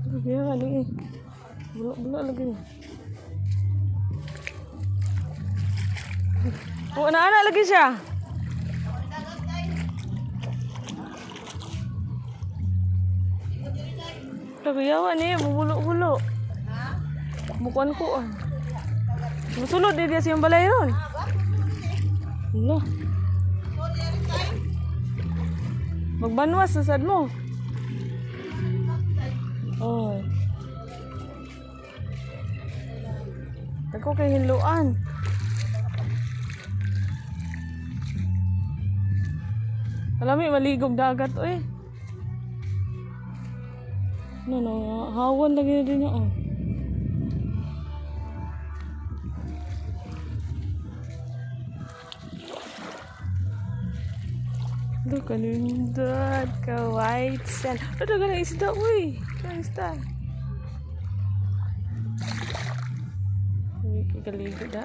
Kaya ni. Bulo-bulo lagi ni. Oh, na lagi siya. Kagayawa ni, bubulo-bulo. Bukuan ko ah. Musulod di diya siyang balay ron. Hala. Magbanwas sa sad mo. Oh. Dako kay hinluan. Alami maligog dagat oy. No no, hawan lagi na din oh. Look, kanindot ka white sand. Ano ka na isda, uy? Ka isda. Uy, kaligo da.